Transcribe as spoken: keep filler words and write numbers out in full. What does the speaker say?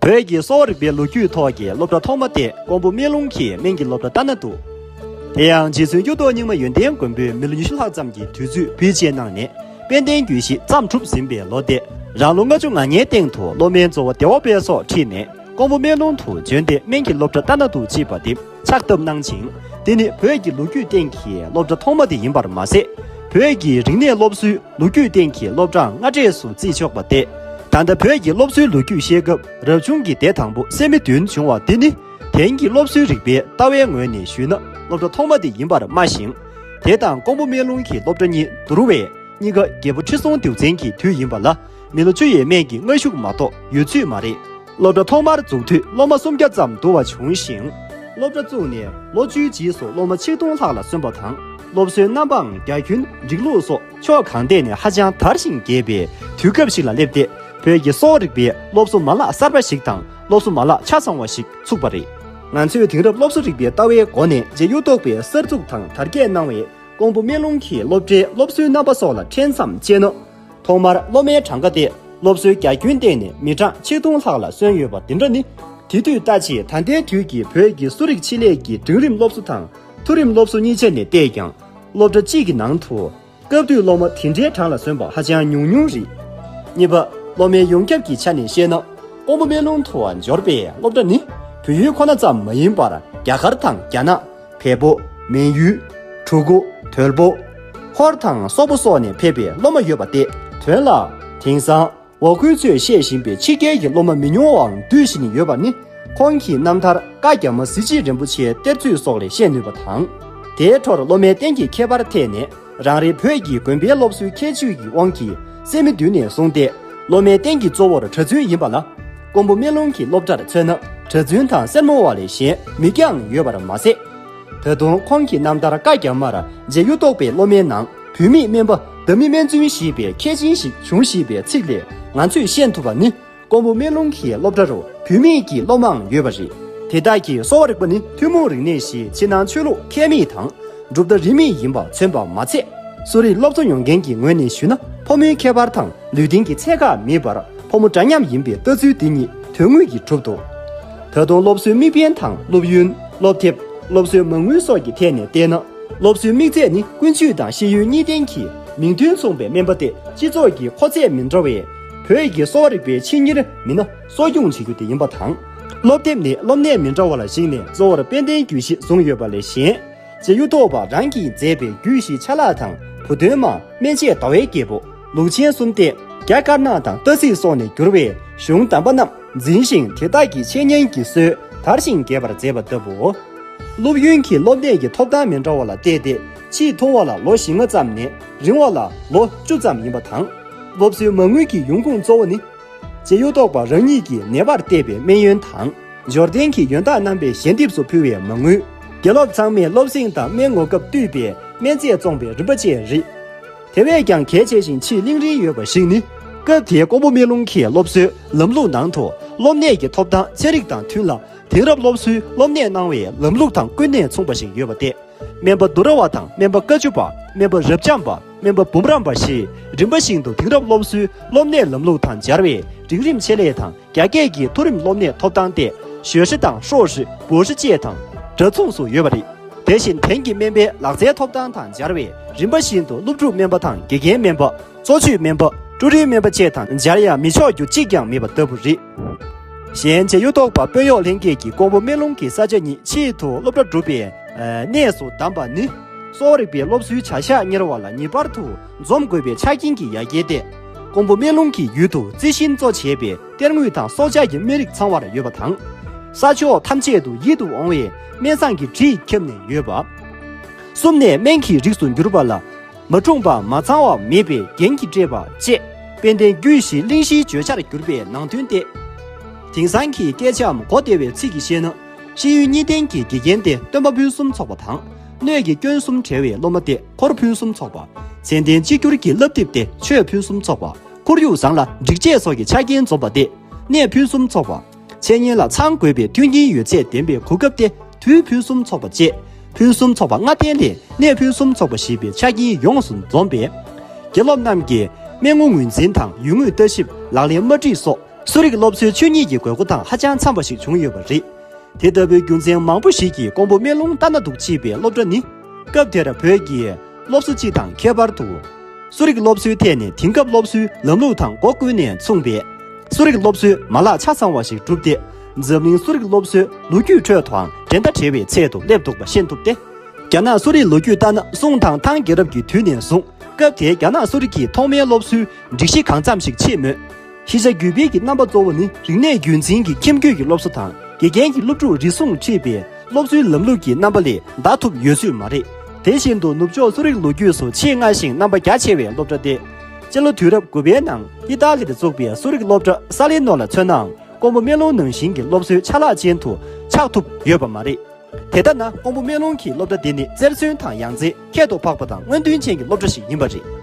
བོད་ཀྱི་གསོ་བ་རིག་པའི་ལོ་རྒྱུས་ཐོག་གི་སློབ་གྲྭ་ཐོག་མ་དེ་ཀོང་པོ་སྨན་ལུང་གི་སྨན་གྱི་སློབ་གྲྭ་ལྟ་ན་འདུག་དེ་ཡང་རྗེ་བཙུན་གཡུ་ཐོག་རྙིང་མ་ཡོན་ཏན་མགོན་པོས་མི་ལོ་ཉི་ཤུ་ལྷག་ཙམ་གྱི་དུས་ཚོད་བེད་སྤྱད་གནང་ནས་དཔལ་ལྡན་རྒྱུད་བཞི་མཚམས་གྲུབ་ཟིན་པའི་ལོ་དེ། རང་ལོ་ལྔ་བཅུ་ང་ལྔའི་སྟེང་དུ་སློབ་མའི་གཙོ་བོ་བདེ་བ་དཔལ་སོགས་ཁྲིད་ནས་ཀོང་པོ་སྨན་ལུང་དུ་བྱོན་ཏེ་སྨན་གྱི་སློབ་གྲྭ་ལྟ་ན་འདུག་ཅེས་པ་དེ་ཕྱག་བཏབ་གནང་ཞིང་། དེ་ནི་བོད་ཀྱི་ལོ་རྒྱུས་སྟེང་གི་སློབ་གྲྭ་ཐོག་མ་དེ་ཡིན་པར་མ་ཟད། བོད་ཀྱི་རིག་གནས་སློབ་གསོའི་ལོ་རྒྱུས་སྟེང་གི་སློབ་གྲྭའང་སྔ་གྲས་སུ་བརྩི་ཆོག་པ་སྟེ། ད་ལྟ་བོད་ཀྱི་སློབ་གསོའི་ལོ་རྒྱུས་བཤད་སྐབས་རབ་བྱུང་གི་སྡེ་དང་པོ་སད་མི་བདུན་བྱུང་བ་འདི་ནི་དེང་གི་སློབ་གསོའི་རིག་པའི་ལྟ་བའི་ངོས་ནས་ཞུས་ན་སློབ་གྲྭ་ཐོག་མ་དེ་ཡིན་པར་སྨྲ་ཞིང་། དེ་དང་ཀོང་པོ་སྨན་ལུང་གི་སློབ་གྲྭ་གཉིས་བསྡུར་བས་གཉིས་ཀ་རྒྱལ་པོ་ཁྲི་སྲོང་ལྡེའུ་བཙན་གྱི་དུས་ཡིན་པ་ལ་མི་ལོ་བཅུ་ཡས་མས་ཀྱི་སྔ་གཞུག་མ་གཏོགས་ཡོད་ཚོད་མ་རེད། སློབ་གྲྭ་ཐོག་མར་འཛུགས་དུས་སློབ་མ་སུམ་བརྒྱ་ཙམ་འདུ་བ་བྱུང་ཞིང་། སློབ་གྲྭ་བཙུགས་ནས་ལོ་བཅུའི་རྗེས་སུ་སློབ་མ་ཆིག་སྟོང་ལྷག་ལ་སོན་པ་དང་། སློབ་གསོའི་རྣམ་པའང་རྒྱ་ཁྱོན་འགྲིག་ལུགས་སོགས་ཕྱོགས་གང་ཐད་ནས་ཧ་ཅང་དར་ཞིང་རྒྱས་པའི་དུས་སྐབས་ཤིག་ལ་སླེབས་ཏེ། བོད་ཀྱི་གསོ་བ་རིག་པའི་སློབ་གསོ་མ་ལག་གསར་པ་ཞིག་དང་སློབ་གསོ་མ་ལག་ཆ་ཚང་བ་ཞིག་ཚུགས་པ་རེད། ང་ཚོས་དེང་རབས་སློབ་གསོ་རིག་པའི་ལྟ་བའི་སྒོ་ནས་རྗེ་གཡུ་ཐོག་པས་གསར་འཛུགས་དང་དར་རྒྱས་གནང་བའི་ཀོང་པོ་སྨན་ལུང་གི་སློབ་གྲྭའི་སློབ་གསོའི་རྣམ་པ་སོགས་ལ་ཕྲན་ཙམ་དཔྱད་ན། ཐོག་མར་སློབ་མའི་གྲངས་ཀ་སྟེ་སློབ་གསོའི་རྒྱ་ཁྱོན་བལྟས་ནས་མི་གྲངས་ཆིག་སྟོང་ལྷག་ལ་སོན་ཡོད་པ་འདི་འདྲ་ནི། དེ་དུས་ལྟ་ཆེད་ད་ལྟའི་དུས་ཀྱི་བོད་ཀྱི་གསོ་རིག་ཆེད་ལས་ཀྱི་འབྲིང་རིམ་སློབ་གསོ་དང་མཐོ་རིམ་སློབ་གསོ་གཉིས་ཆ་ནས་བལྟས་ཀྱང་། སློབ་གྲྭ་གཅིག་གི་ནང་དུ་སྐབས་དུས་སློབ་མ་དེ་འདྲའི་གྲངས་ལ་སོན་པ་ཧ་ཅང་ཉུང་ཉུང་རེད། གཉིས་པ། སློབ་མའི་ཡོངས་ཁྱབ་ཀྱི་ཆ་ནས་བཤད་ན། ཀོང་པོ་སྨན་ལུང་དུ་འབྱོར་པའི་སློབ་གྲྭ་ནི་བོད་ཡུལ་ཁོ་ན་ཙམ་མ་ཡིན་པར་རྒྱ་གར་དང་རྒྱ་ནག་བལ་པོ། མན་ཡུལ། གྲུ་གུ། དོལ་པོ། ཧོར་དང་སོག་པོ་སོགས་ནས་ཕེབས་པའི་སློབ་མ་ཡོད་པ་སྟེ། དོན་ལ། དེང་སང་འོ་སྐོལ་ཚོས་བཤད་བཞིན་པའི་ཕྱི་རྒྱལ་གྱི་སློབ་མ་མི་ཉུང་བའང་འདུས་བཞིན་ཡོད་པ་ནི། ཁོང་གི་རྣམ་ཐར་བཀའ་རྒྱ་མ་གཟི་བརྗིད་རིན་པོ་ཆེའི་གཏེར་མཛོད་སོགས་ལས་ཤེས་ནུས་པ་དང་། དེའི་འཕྲོར་སློབ་མའི་རྟེན་གྱི་ཁྱད་པར་ཐད་ནས། རང་རེའི་བོད་ཀྱི་དགོན་པའི་སློབ་གསོའི་ཁྱད་ཆོས་ཀྱི་དབང་གིས་སད་མི་བདུན་ནས་བཟུང་སྟེ། སློབ་མའི་རྟེན་གྱི་གཙོ་བོར་གྲྭ་བཙུན་ཡིན་པ་ལ། ཀོང་པོ་སྨན་ལུང་གི་སློབ་གྲྭར་མཚོན་ན། གྲྭ་བཙུན་དང་སེར་མོ་བ་ལས་གཞན་མི་སྐྱའང་ཡོད་པར་མ་ཟད། ད་དུང་ཁོང་གི་རྣམ་ཐར་བཀའ་རྒྱ་མར་རྗེ་གཡུ་ཐོག་པའི་སློབ་མའི་ནང་བུད་མེད་སྨན་པ་ཟླ་མི་སྨན་བཙུན་ཞེས་པའི་ཁྱད་ཆེན་ཞིག་བྱུང་ཞེས་པའི་ཚིག་ལས་ང་ཚོས་ཤེས་ཐུབ་པ་ནི། ཀོང་པོ་སྨན་ལུང་གི་སློབ་གྲྭ་རུ་བུད་མེད་ཀྱི་སློབ་མའང་ཡོད་པ་རེད། དེ་དག་གིས་གསོ་བ་རིག་པ་ནི་ཐུན་མོང་རིག་གནས་ཤིག་ཕྱི་ནང་ཆོས་ལུགས་ཁྱད་མེད་དང་། གྲུབ་མཐའ་རིས་མེད་ཡིན་པ་མཚོན་པ་མ་ཚད། གསོ་རིག་སློབ་གཙོ་མྱོང་མཁན་གྱི་ངོས་ནས་ཞུས་ན། ཕོ་མོའི་ཁྱད་པར་དང་ལུས་རྟེན་གྱི་ཚད་བཀག་མེད་པར་ཕོ་མོ་འདྲ་མཉམ་ཡིན་པའི་ལྟ་ཚུལ་འདི་ཉིད་དོན་དངོས་ཀྱིས་གྲུབ་འདུག་ད་དུང་སློབ་གསོའི་དམིགས་འབེན་དང་སློབ་ཡོན། སློབ་དེབ། སློབ་གསོའི་མ་དངུལ་སོགས་ཀྱི་ཐད་ནས་བལྟས་ན། སློབ་གསོའི་དམིགས་ཚད་ནི་ཀུན་སྤྱོད་དང་ཤེས་ཡོན་གཉིས་ལྡན་གྱི་མིང་དོན་མཚུངས་པའི་སྨན་པ་སྟེ་སྤྱི་ཚོགས་ཀྱི་མཁོ་ཚད་མི་འདྲ་བའི་བོད་ཀྱི་གསོ་བ་རིག་པའི་ཆེད་གཉེར་མི་སྣ་གསོ་སྐྱོང་བྱེད་རྒྱུ་དེ་ཡིན་པ་དང་། སློབ་དེབ་ནི་སློབ་གནས་མི་འདྲ་བ་ལ་གཞིགས་ནས་གཙོ་བོར་དཔལ་ལྡན་རྒྱུད་བཞི་བཟུང་ཡོད་པ་ལས་གཞན། རྗེ་གཡུ་ཐོག་པ་རང་གིས་མཛད་པའི་རྒྱུད་བཞིའི་ཆ་ལག་དང་བུ་སྟོན་མ། སྨན་དཔྱད་ཟླ་བའི་རྒྱལ་པོ། ལུགས་ཆེན་གསུམ་ལྡན། རྒྱ་དཀར་ནག་དང་སྟག་གཟིག་སོགས་ནས་བསྒྱུར་བའི་གཞུང་དམ་པ་རྣམས་འཛིན་ཞིང་དེ་དག་གི་འཆད་ཉན་གྱི་སྲོལ་དར་ཞིང་རྒྱས་པར་མཛད་པ་ལྟ་བུའོ། སློབ་ཡོན་གྱི་སློབ་གནས་ཀྱི་ཐོབ་ཐང་མི་འདྲ་བ་ལ་བལྟས་ཏེ། ཆེས་ཐུང་བ་ལ་ལོ་བཞི་ལྔ་ཙམ་ནས་རིང་བ་ལ་ལོ་བཅུ་ཙམ་ཡིན་པ་དང་། སློབ་གསོའི་མ་དངུལ་གྱི་ཡོང་ཁུངས་གཙོ་བོ་ནི། རྗེ་གཡུ་ཐོག་པ་རང་ཉིད་ཀྱི་ནད་པར་བལྟས་པའི་སྨན་ཡོན་དང་། འབྱོར་ལྡན་གྱི་ཡོན་བདག་རྣམ་པས་ཞལ་འདེབས་སུ་ཕུལ་བའི་མ་དངུལ། དགེ་སློབ་ཚང་མས་སློབ་གསེང་དང་སྨན་ངོ་སྐབས་བསྟུད་པའི་སྨན་རྫས་བཙོང་བའི་རིམ་པ་བཅས་རེད། དེ་བས་ཀྱང་གལ་ཆེ་ཞིང་ཆེས་གླེང་རིན་ཡོད་པ་ཞིག་ནི། སྐབས་དེའི་ཀོང་པོ་སྨན་ལུང་གི་སློབ་གསོའི་ལམ་ལུགས་ནང་དུ་སློབ་གནས་ཀྱི་ཐོབ་ཐང་ཚན་རིག་དང་མཐུན་ལ། དེང་རབས་སློབ་གསོའི་སློབ་གནས་གནང་བའི་ལམ་ལུགས་དང་ཀུན་ནས་མཚུངས་པ་ཞིག་ཡོད་པ་སྟེ། སྨན་པ་དུར་བ་དང་སྨན་པ་དཀའ་བཅུ་པ། སྨན་པ་རབ་འབྱམས་པ། སྨན་པ་འབུམ་རམས་པ་ཞེས་རིམ་པ་བཞིན་དུ་དེང་རབས་སློབ་གསོའི་སློབ་གནས་ལམ་ལུགས་དང་སྦྱར་བའི་འབྲིང་རིམ་ཆེད་ལས་དང་རྒྱ་སྐད་ཀྱི་མཐོ་རིམ་སློབ་གནས་ཐོབ་ཐང་སྟེ། ཞོ་ཧྲི་དང་ཧྲོ་ཧྲི་བོ་ཧྲི་བཅས་དང་འདྲ་མཚུངས་སུ་ཡོད་པ་རེད། དེ་བཞིན་དེང་གི་སྨན་པའི་ལག་རྩལ་ཐོབ་ཐང་དང་སྦྱར་བའི་རིམ་པ་བཞིན་དུ་སློབ་ཕྲུག་སྨན་པ་དང་དགེ་རྒན་སྨན་པ། གཙོ་ཆེ་སྨན་པ། ཀྲུའུ་རིན་སྨན་པ་བཅས་དང་སྦྱར་ཡང་མི་ཆོག་རྒྱུ་གཅིག་ཀྱང་མེད་པ་ལྟ་བུ་རེད། གཞན་རྗེ་གཡུ་ཐོག་པ་དཔོན་གཡོག་ལྷན་རྒྱས་ཀྱིས་ཀོང་པོ་སྨན་ལུང་གི་ས་ཆ་ཉིད་ཆེད་དུ་སློབ་གྲྭ་སྒྲུབ་པའི་གནས་སུ་བདམས་པ་ནི། གསོ་བ་རིག་པའི་སློབ་གསོའི་བྱ་གཞག་གཉེར་བ་ལ་ངེས་པར་དུ་འཛོམས་དགོས་པའི་ཆ་རྐྱེན་གྱི་ཡ་གྱལ་ཏེ། ཀོང་པོ་སྨན་ལུང་གི་ཡུལ་དུ་རྩི་ཤིང་གཙོ་བྱས་པའི་གཏེར་དངོས་དང་སྲོག་ཆགས་ཀྱི་སྨན་རིགས་ཚང་བར་ཡོད་པ་དང་། ས་ཕྱོགས་ཐམས་ཅད་དུ་ཡིད་དུ་འོང་བའི་སྨན་བཟང་གི་དྲི་ཁྱབ་ནས་ཡོད་པ། གསུམ་ནས་སྨན་གྱི་རིགས་སུ་གྱུར་པ་ལ། མ་འཁྲུངས་པ་མ་ཚང་བ་མེད་པའི་རྒྱན་གྱིས་སྤྲས་པ་བཅས་དཔལ་ལྡན་རྒྱུད་བཞིའི་གླེང་གཞིའི་བརྗོད་བྱར་གྱུར་པའི་ནང་དོན་ཏེ། དེང་སང་གི་སྐད་ཆའམ་གོ་བདེ་བའི་ཚིག་གིས་བཤད་ན། ཤེས་ཡོན་གཉིས་ལྡན་གྱི་དགེ་རྒན་ཏེ་སྟོན་པ་ཕུན་སུམ་ཚོགས་པ་དང་། སྣོད་ཀྱི་སྐྱོན་གསུམ་བྲལ་བའི་སློབ་མ་ཏེ་འཁོར་ཕུན་སུམ་ཚོགས་པ། མཚན་ལྡན་གཅིག་གྱུར་གྱི་བསླབ་དེབ་ཏེ་ཆོས་ཕུན་སུམ་ཚོགས་པ། ཁོར་ཡུག་བཟང་ལ་སྒྲིག་ཆས་སོགས་ཀྱི་ཆ་རྐྱེན་འཛོམས་པ་ཏེ་གནས་ཕུན་སུམ་ཚོགས་པ། འཆད་ཉན་ལ་ཚང་དགོས་པའི་མཐུན་རྐྱེན་ཡོད་ཚད་ལྡན་པའི་གོ་སྐབས་ཏེ་དུས་ཕུན་སུམ་ཚོགས་པ་བཅས་ཕུན་སུམ་ཚོགས་པ་ལྔ་ལྡན་ལས་གནས་ཕུན་སུམ་ཚོགས་པ་ཞེས་པའི་ཆ་རྐྱེན་ཡོངས་སུ་འཛོམས་པས། དགེ་སློབ་རྣམས་ཀྱིས་སྨན་ངོ་ངོས་འཛིན་དང་ཡུལ་དངོས་ལྟ་ཞིབ་ལག་ལེན་དམར་ཁྲིད་སོགས་ གསོ་རིག་སློབ་གསོའི་ཆོས་ཉིད་ཀྱི་དགོས་མཁོ་དང་ཧ་ཅང་འཚམ་པ་ཞིག་བྱུང་ཡོད་པ་རེད། དེ་ལྟ་བུའི་རྒྱུ་མཚན་མང་པོ་ཞིག་གིས་ཀོང་པོ་སྨན་ལུང་ལྟ་ན་སྡུག་ཅེས་པའི་སློབ་གྲྭ་ནི། སྐབས་དེར་བོད་ཀྱི་སློབ་གསོ་སྤྱི་དང་ཁྱད་པར་དུ། གསོ་རིག་སློབ་གསོའི་ཐད་ནས་དེང་སྐབས་སློབ་གསོའི་ལམ་ལུགས་དང་སྒོ་ཀུན་ནས་མཚུངས་པའི་གསོ་རིག་སློབ་གསོའི་མ་ལག་ཆ་ཚང་བ་ཞིག་གྲུབ་སྟེ། འཛམ་གླིང་གསོ་རིག་སློབ་གསོའི་ལོ་རྒྱུས་ཁྲོད་དུའང་འགྲན་ཟླ་བྲལ་བའི་ཚད་དུ་སླེབས་འདུག་པ་ཤེས་ཐུབ་སྟེ། རྒྱ་ནག་གསོ་རིག་ལོ་རྒྱུས་ལྟར་ན། སུང་དང་ཐང་རྒྱལ་རབས་ཀྱི་དུས་ནས་བཟུང་། སྐབས་དེའི་རྒྱ་ནག་གསོ་རིག་གི་ཐོག་མའི་སློབ་གསོའི་སྒྲིག་གཞི་གང་འཚམ་ཞིག་ཕྱེས་མོད། ཤེས་བྱ་བརྒྱུད་སྤེལ་གྱི་རྣམ་པ་གཙོ་བོ་ནི། རིག་གནས་རྒྱུན་འཛིན་གྱི་ཁྱིམ་རྒྱུད་ཀྱི་སློབ་གསོ་དང་། དགེ་རྒན་གྱི་སློབ་ཕྲུག་རེ་ཟུང་ཁྲིད་པའི་སློབ་གསོའི་ལམ་ལུགས་ཀྱི་རྣམ་པ་ལས་འདའ་ཐུབ་ཡོད་ཚོད་མ་རེད། དེ་བཞིན་དུ་ནུབ་ཕྱོགས་གསོ་རིག་ལོ་རྒྱུས་སུ་ཆེས་སྔ་ཞིང་རྣམ་པ་རྒྱ་ཆེ་བའི་སློབ་གྲྭ་སྟེ། སྤྱི་ལོ་དུས་རབས་དགུ་པའི་ནང་ཨི་ཏཱ་ལི་ལ་བཙུགས་པའི་གསོ་རིག་སློབ་གྲྭ་ས་ལེ་ནོ་ལ་མཚོན་ནའང་། ཀོང་པོ་སྨན་ལུང་ནང་བཞིན་གྱི་སློབ་གསོའི་ཆ་ལག་ཅན་དུ་ཆགས་ཐུབ་ཡོད་པ་མ་རེད། དེ་ལྟ་ན། ཀོང་པོ་སྨན་ལུང་གི་སློབ་གྲྭ་འདི་ནི་རྩེར་སོན་དང་ཡང་རྩེ་ཁྱད་དུ་འཕགས་པ་དང་སྔོན་ཐོན་ཅན་གྱི་སློབ་གྲྭ་ཞིག་ཡིན་པ་རེད།